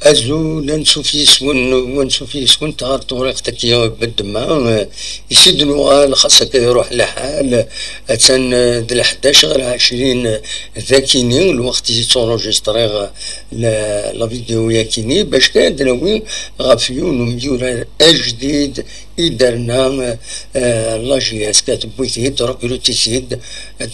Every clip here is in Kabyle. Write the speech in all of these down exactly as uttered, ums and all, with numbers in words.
Azul, ansuf yis-wen, ansuf yis-went ɣer tewriqt-agi n ddemma. Eh, i s-id-nuɣal, xas akka iruḥ lḥal, attan, eh, d leḥdac ɣer ɛecrin d akini, lweqt i s-enregistriɣ la, la vidéo-yakini, bac kan ad d-nawi ɣef yiwen n umyurar ajdid i d-terna, eh, la J S K, tewwi-t-id, recruti-t-id,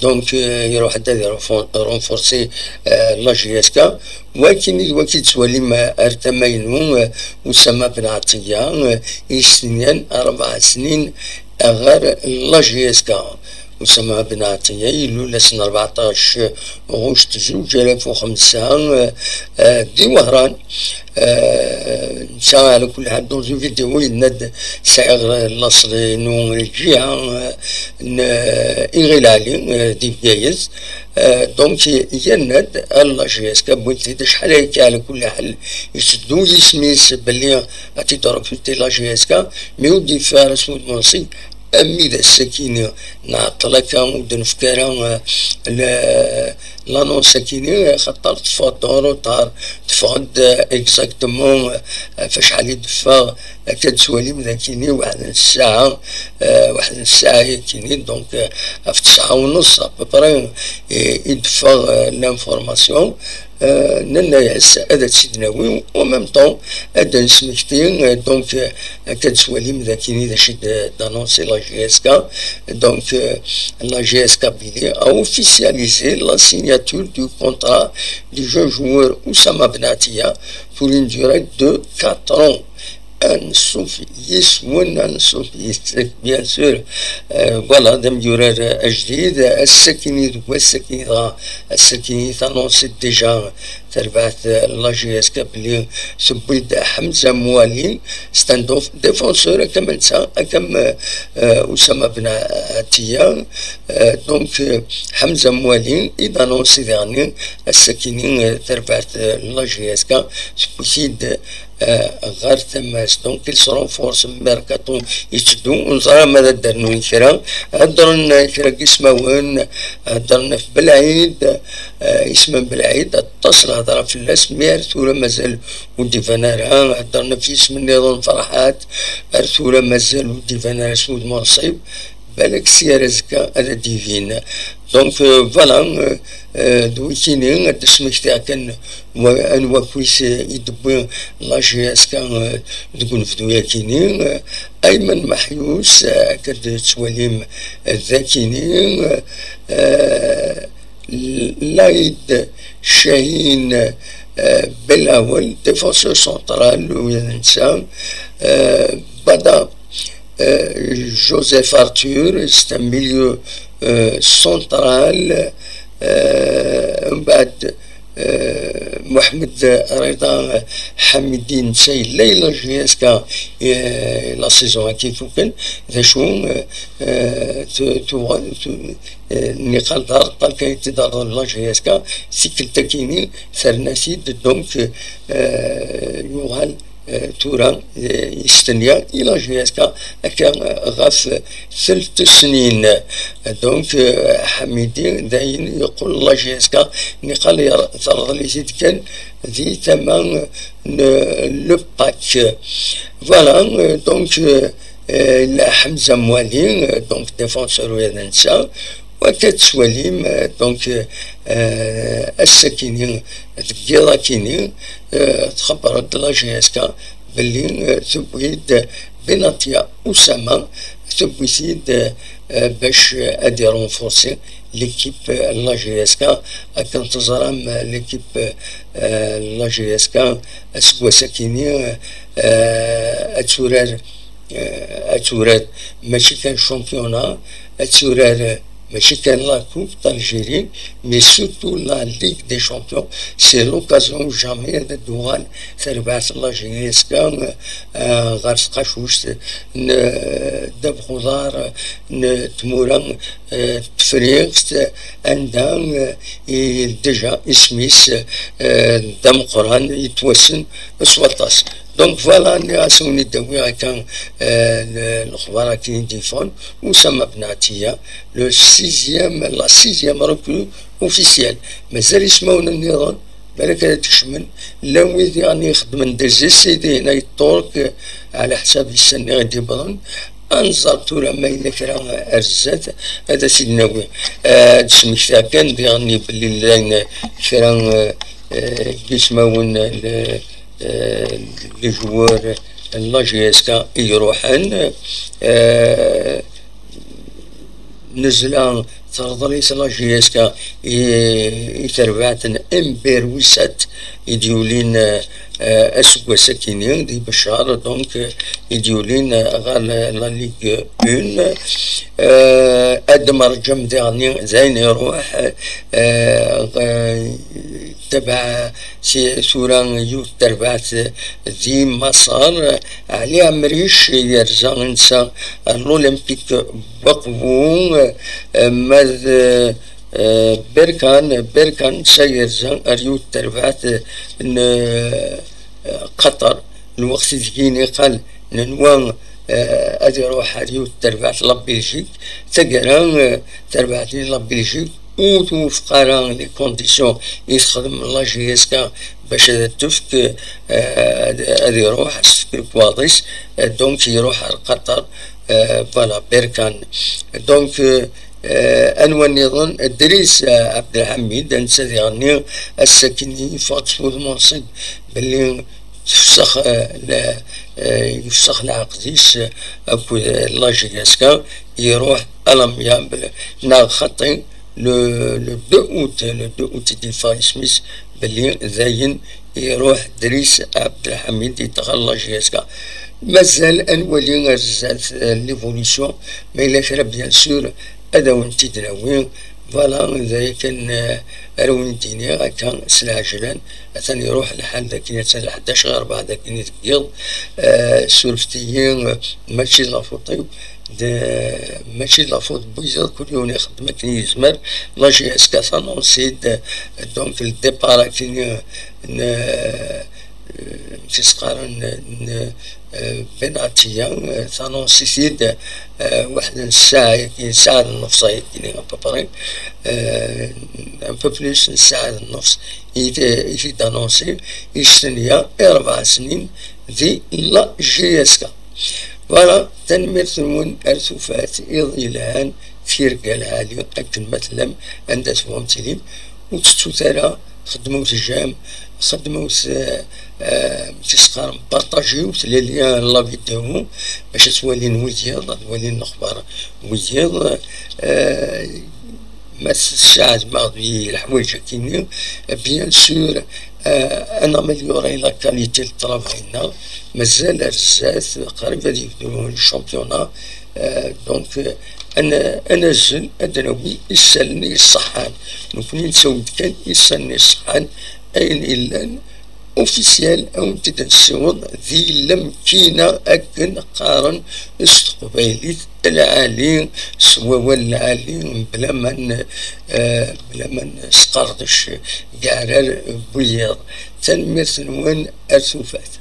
donc, eh, iruḥ-d ad renfor-, renforcer, eh, la J S K. Wakin i d waki d-tettwalim, eh, ar tama-inu, eh, Usama Ben Atiyya, eh, i yestenyan rebɛa snin ɣer la J S K. Usama Ben Atiyya ilul ass n rbeɛṭac ɣuct zuǧ alaf u xemsa, eh, eh, di Wehran. Eh, netta, ɛla kulli ḥal, dans une vidéo, yenna-d, sɛiɣ laṣel-inu, lǧiha, eh, n, eh, Iɣil Ɛli, eh, di Bgayet. Eh, donc, yenna-d, la J S K wwin-t-id acḥal akka, ɛla kulli ḥal, yetteddu yisem-is belli ad t-id-recruter la J S K, mais ur d-yeffi ara s wudem-nsen, armi d ass-akini nɛeṭṭel akka, ur d-nefki ara, eh, la, l'annonce-akini, xaṭer teffeɣ-d en retard, teffeɣ-d, eh, exactement, eh, ɣef acḥal i d-teffeɣ, akka d-tettwalim d akini, waḥed n ssaɛa, eh, waḥed n ssaɛa akini, donc, eh, ɣef tesɛa u nneṣ, à peu près, i, i d-teffeɣ, eh, l'information. Eh, nenna-yas ad tt-id-nawi, en même temps, ad d-nesmekti, eh, donc, eh, akka d-tettwalim d akini d acu i d-, d-annoncer la J S K. Donc, eh, la J S K Kabylie a officialisé la signature du contrat du jeune joueur Oussama Ben Atiyya pour une durée de quatre ans. Ansuf yis-wen, ansuf yis-k, bien sûr. Euh, voilà, d amyurar ajdid, ass-akini d wass-akini dɣa, ass-akini t'annonce déjà terbaɛt, euh, la J S K belli tewwi-d Hamza Mouali, c'est un déf-, défenseur, akka ma netta, akka ma, euh, Oussama Ben Atiyya. Euh, donc, euh, Hamza Mouali i d-annonce daɣen ass-akini, euh, terbaɛt, euh, la J S K, tewwi-t-id, euh, ɣer tama-s. Donc, il se renforce, mercato yetteddu, ur neẓri ma ad d-rnun kra. Heddren kra n yismawen, heddren ɣef Belɛid, euh, isem n Belɛid, aṭas lhedra fell-as, mais ar tura mazal ur d-iban ara. Heddren ɣef yisem nniḍen, Ferḥat, ar tura mazal ur d-iban ara s wudem unṣib. Balak sya ar azekka ad d-ibin. Donc, euh, voilà, euh, euh, d wikini ad d-smektiɣ kan wa-, anwa akk-is, euh, i d-tewwi la J S K, euh, deg unebdu-yakini. Euh, Ayman Maḥyus, euh, akka d-tettwalim, euh, d akini, euh, euh, Laïd Chahine, euh, Belawel, défenseur central, u d netta, euh, Bada, euh, Joseph Arthur, c'est un milieu, euh, central, euh, mbeɛd, euh, Mohamed Rida Hamidi, netta yella i la J S K, euh, la saison-agi ifuken, d acu, euh, euh, tu, tu, tu, euh, niqal d areṭṭal kan i t-id-terḍel la J S K, tikkelt-akini terna-t-id, donc, euh, yuɣal, euh, tura, euh, yestenya i la J S K akka, euh, ɣef telt snin. Donc, euh, Hamidi dayen yeqqel la J S K, niqal yer-, terḍel-it-id kan di tama n le pack. Voilà, euh, donc, euh, euh, la Hamza Mouali, euh, donc défenseur u d netta, wa akka tettwalim, euh, donc, euh, ass-akini, deg yiḍ-akini, euh, txebber-d la J S K belli, euh, tewwi-d Benatia Oussama, tewwi-t-id, euh, bac, euh, ad irenforsi l'équipe, euh, la J S K. Akken teẓram, euh, l'équipe, euh, la J S K, aseggas-akini, euh, euh, ad turar, euh, ad turar, mačči kan championnat, ad turar, euh, mačči kan la Coupe d'Algérie, mais surtout la Ligue des Champions. C'est l'occasion jamais ad d-tuɣal terbaɛt la J S K, euh, ɣer tqacuct n, euh, ddabex uḍar n tmura, euh, Tefriqt, anda, euh, i déjà isem-is, euh, d ameqqran, yettwassen s waṭas. Donc voilà, nniɣ-as ad wen-id-awiɣ akka, euh, le-, lexbar akken i d-yeffɣen, Oussama Ben Atiyya, le sixième, la sixième recrue officielle. Mazal ismawen nniḍen, Balak ara d-kecmen, llan wid diɣen ixeddmen des essais dihin ay ṭṭurk, ɛla ḥsab issan-nni i d-iwwḍen. Ad nẓer tura ma yella kra ar zdat, ad as-id-nawi. Ad d-smektaɣ kan diɣen belli llan kra, eh, eh, n yismawen, eh, eh, n les joueurs n la J S K i iruḥen. Eh, nezla terḍel-it la J S K i, i terbaɛt n Mber Wisat i d-yulin, eh, aseggas akini di Beccar, donc, eh, i d-yulin, eh, ɣer la, la Ligue un. Eh, Adem Rǧem diɣen d ayen iruḥ, eh, eh, tabaɛ si tura yiwet terbaɛt di Maṣer. Ɛli Ɛemric yerza netta ar l'Olympique Waqbu, eh, ma d, eh, Berkan, Berkan netta yerza ar yiwet terbaɛt n, eh, Qatar. Lweqt i d-yini qal nenwa, eh, ad iruḥ ar yiwet terbaɛt la Belgique. Taggara, eh, terbaɛt-nni la Belgique ur twufeq ara les conditions i texdem la J S K bac ad tefk, eh, ad, ad iruḥ, ad s-tefk lekwaɣeḍ-is, eh, donc iruḥ ar Qatar, eh, voilà, Berkan. Donc, eh, eh, anwa nniḍen? Dris, eh, Abdelhamid, netta diɣenni ass-akken yeffeɣ-d s wudem unṣib belli tefsex, eh, la, eh, yefsex lɛeqd-is, eh, akked, eh, la J S K, iruḥ à l'amiable, neɣ xaṭi, le, le deux août, le deux août i d-yeffeɣ isem-is belli dayen iruḥ Dris Abdelhamid i d-ɣer la J S K. Mazal ad nwali ar zdat, eh, l'évolution, ma yella kra, bien sûr, ad awen-t-id-nawi. Voilà, d aya kan, eh, ara wen-d-iniɣ akka s lɛejlan. Atan iruḥ lḥal dakken atan ḥdac ɣer rebɛa dakken i deg yiḍ. Eh, surfet-iyi, eh, mačči d la faute-iw, d, mačči d la faute n wiyaḍ, kul yiwen ixeddem akken yezmer. La J S K tanonsi-d, eh, donc, le départ akkin, eh, n, eh, amek i s-qqaren, n, eh, Ben Atiya, eh, tanonsi-t-id, eh, waḥed n ssaɛa, yakan ssaɛa d nnefs, yakan, à peu près, eh, un peu plus n ssaɛa d nnefs i t-, i t-id-anonsi, yestenya i rebɛa snin di la J S K. Voilà, tanemmirt-nwen ar tufat, iḍ yelhan, tirga lɛali, akken ma tellam, anda tebɣum tilim, ur tettut ara, xedmut j'aime, xedmut, eh, eh, amek i s-qqaren, partagiwt les liens n la vidéo, bac ad twalin wiyaḍ, ad walin lexbar wiyaḍ, eh, ma tsaɛdem-aɣ di leḥwayeǧ akkin-nni, bien sûr, eh, ad naméliorer la qualité n ṭṭrabay-nneɣ, mazal ar zdat, qrib ad yebdu le championnat, eh, donc, eh, ad n-, ad nazzel, ad d-nawi isallen iṣeḥḥan. Nekni nettawi-d kan isallen iṣeḥḥan, ayen illan officiel, ad wen-t-id-nessiweḍ di lemkina akken qqaren s teqbaylit lɛali, s wawal lɛali, mebla ma n-, eh, mebla ma nesqerdec deg aɛrar n wiyaḍ. Tanemmirt-nwen, ar tufat.